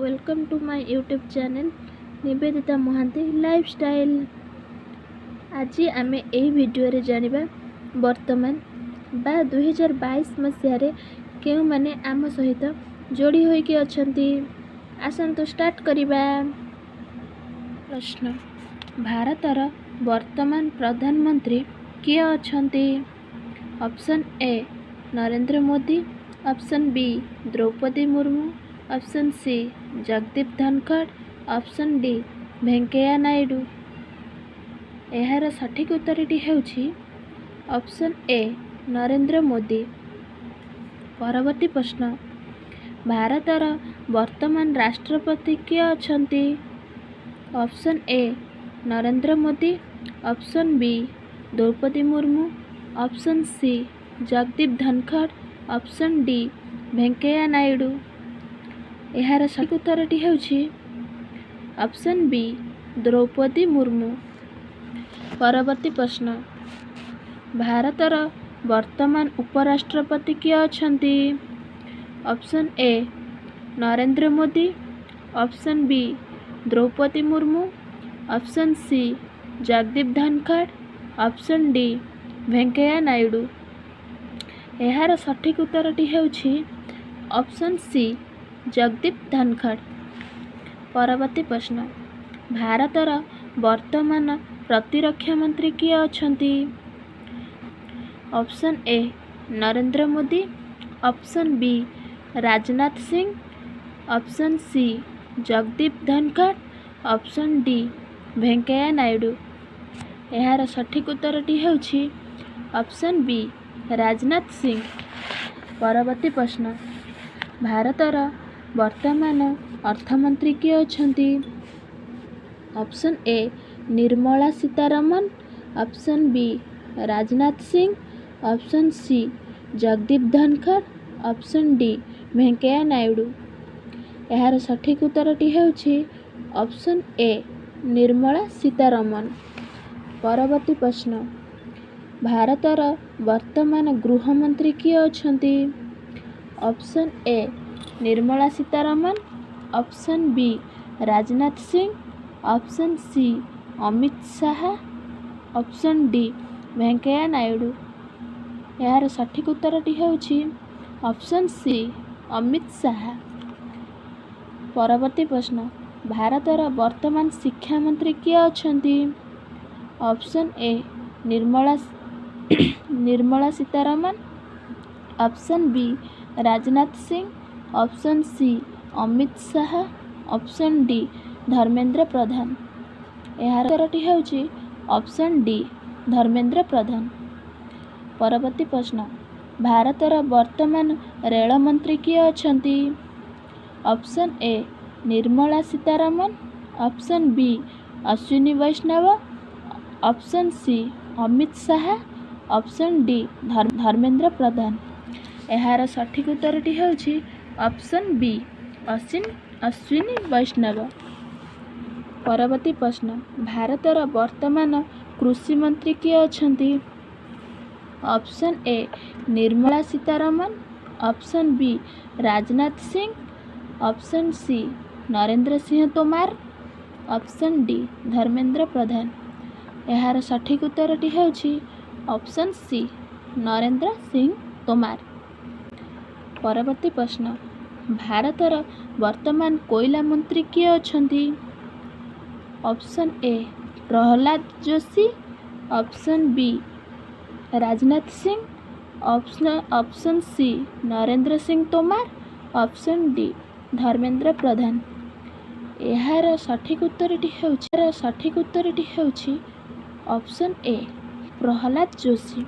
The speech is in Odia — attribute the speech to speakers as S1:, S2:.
S1: Welcome to my YouTube channel Nivedita Mohanty lifestyle. ଆଜି ଆମେ ଏହି ଭିଡ଼ିଓରେ ଜାଣିବା, ବର୍ତ୍ତମାନ ବା 2022 ମସିହାରେ କେଉଁମାନେ ଆମ ସହିତ ଯୋଡ଼ି ହୋଇକି ଅଛନ୍ତି। ଆସନ୍ତୁ ଷ୍ଟାର୍ଟ କରିବା। ପ୍ରଶ୍ନ, ଭାରତର ବର୍ତ୍ତମାନ ପ୍ରଧାନମନ୍ତ୍ରୀ କିଏ ଅଛନ୍ତି? Option A Narendra Modi, option B Droupadi Murmu, option C Jagdeep Dhankhar, option D Venkaiah Naidu. ଏହାର ସଠିକ୍ ଉତ୍ତରଟି ହେଉଛି ଅପସନ୍ ଏ ନରେନ୍ଦ୍ର ମୋଦି। ପରବର୍ତ୍ତୀ ପ୍ରଶ୍ନ, ଭାରତର ବର୍ତ୍ତମାନ ରାଷ୍ଟ୍ରପତି କିଏ ଅଛନ୍ତି? Option A Narendra Modi, option B Droupadi Murmu, option C Jagdeep Dhankhar, option D Venkaiah Naidu. ଏହାର ସଠିକ୍ ଉତ୍ତରଟି ହେଉଛି ଅପସନ୍ ବି ଦ୍ରୌପଦୀ ମୁର୍ମୁ। ପରବର୍ତ୍ତୀ ପ୍ରଶ୍ନ, ଭାରତର ବର୍ତ୍ତମାନ ଉପରାଷ୍ଟ୍ରପତି କିଏ ଅଛନ୍ତି? Option A Narendra Modi, option B Droupadi Murmu, option C Jagdeep Dhankhar, option D Venkaiah Naidu. ଏହାର ସଠିକ୍ ଉତ୍ତରଟି ହେଉଛି ଅପସନ୍ ସି ଜଗଦୀପ ଧନଖଡ଼। ପରବର୍ତ୍ତୀ ପ୍ରଶ୍ନ, ଭାରତର ବର୍ତ୍ତମାନ ପ୍ରତିରକ୍ଷା ମନ୍ତ୍ରୀ କିଏ ଅଛନ୍ତି? Option A Narendra Modi, option B Rajnath Singh, option C Jagdeep Dhankhar, option D Venkaiah Naidu. ଏହାର ସଠିକ୍ ଉତ୍ତରଟି ହେଉଛି ଅପସନ୍ ବି ରାଜନାଥ ସିଂ। ପରବର୍ତ୍ତୀ ପ୍ରଶ୍ନ, ଭାରତର ବର୍ତ୍ତମାନ ଅର୍ଥମନ୍ତ୍ରୀ କିଏ ଅଛନ୍ତି? Option A Nirmala Sitharaman, option B Rajnath Singh, option C Jagdeep Dhankhar, option D Venkaiah Naidu. ଏହାର ସଠିକ୍ ଉତ୍ତରଟି ହେଉଛି ଅପସନ୍ ଏ ନିର୍ମଳା ସୀତାରମଣ। ପରବର୍ତ୍ତୀ ପ୍ରଶ୍ନ, ଭାରତର ବର୍ତ୍ତମାନ ଗୃହମନ୍ତ୍ରୀ କିଏ ଅଛନ୍ତି? Option A Nirmala Sitharaman, option B Rajnath Singh, option C Amit Shah, option D Venkaiah Naidu. ଏହାର ସଠିକ୍ ଉତ୍ତରଟି ହେଉଛି ଅପସନ୍ ସି ଅମିତ ଶାହା। ପରବର୍ତ୍ତୀ ପ୍ରଶ୍ନ, ଭାରତର ବର୍ତ୍ତମାନ ଶିକ୍ଷାମନ୍ତ୍ରୀ କିଏ ଅଛନ୍ତି? Option A Nirmala Sitharaman, option B Rajnath Singh, option C Amit Shah, option D Dharmendra Pradhan. ଏହାର ଉତ୍ତରଟି ହେଉଛି ଅପସନ୍ ଡି ଧର୍ମେନ୍ଦ୍ର ପ୍ରଧାନ। ପରବର୍ତ୍ତୀ ପ୍ରଶ୍ନ, ଭାରତର ବର୍ତ୍ତମାନ ରେଳମନ୍ତ୍ରୀ କିଏ ଅଛନ୍ତି? Option A Nirmala Sitharaman, option B Ashwini Vaishnaw, option C Amit Shah, option D Dharmendra Pradhan. ଏହାର ସଠିକ୍ ଉତ୍ତରଟି ହେଉଛି ଅପସନ୍ ବି ଅଶ୍ୱିନୀ ବୈଷ୍ଣବ। ପରବର୍ତ୍ତୀ ପ୍ରଶ୍ନ, ଭାରତର ବର୍ତ୍ତମାନ କୃଷି ମନ୍ତ୍ରୀ କିଏ ଅଛନ୍ତି? Option A Nirmala Sitharaman, option B Rajnath Singh, option C Narendra Singh Tomar, option D Dharmendra Pradhan. ଏହାର ସଠିକ୍ ଉତ୍ତରଟି ହେଉଛି ଅପସନ୍ ସି ନରେନ୍ଦ୍ର ସିଂହ ତୋମାର। ପରବର୍ତ୍ତୀ ପ୍ରଶ୍ନ, ଭାରତର ବର୍ତ୍ତମାନ କୋଇଲା ମନ୍ତ୍ରୀ କିଏ ଅଛନ୍ତି? Option A Prahlad Joshi, option B Rajnath Singh, option C Narendra Singh Tomar, option D Dharmendra Pradhan. ଏହାର ସଠିକ୍ ଉତ୍ତରଟି ହେଉଛି ଅପସନ୍ ଏ ପ୍ରହ୍ଲାଦ ଯୋଶୀ।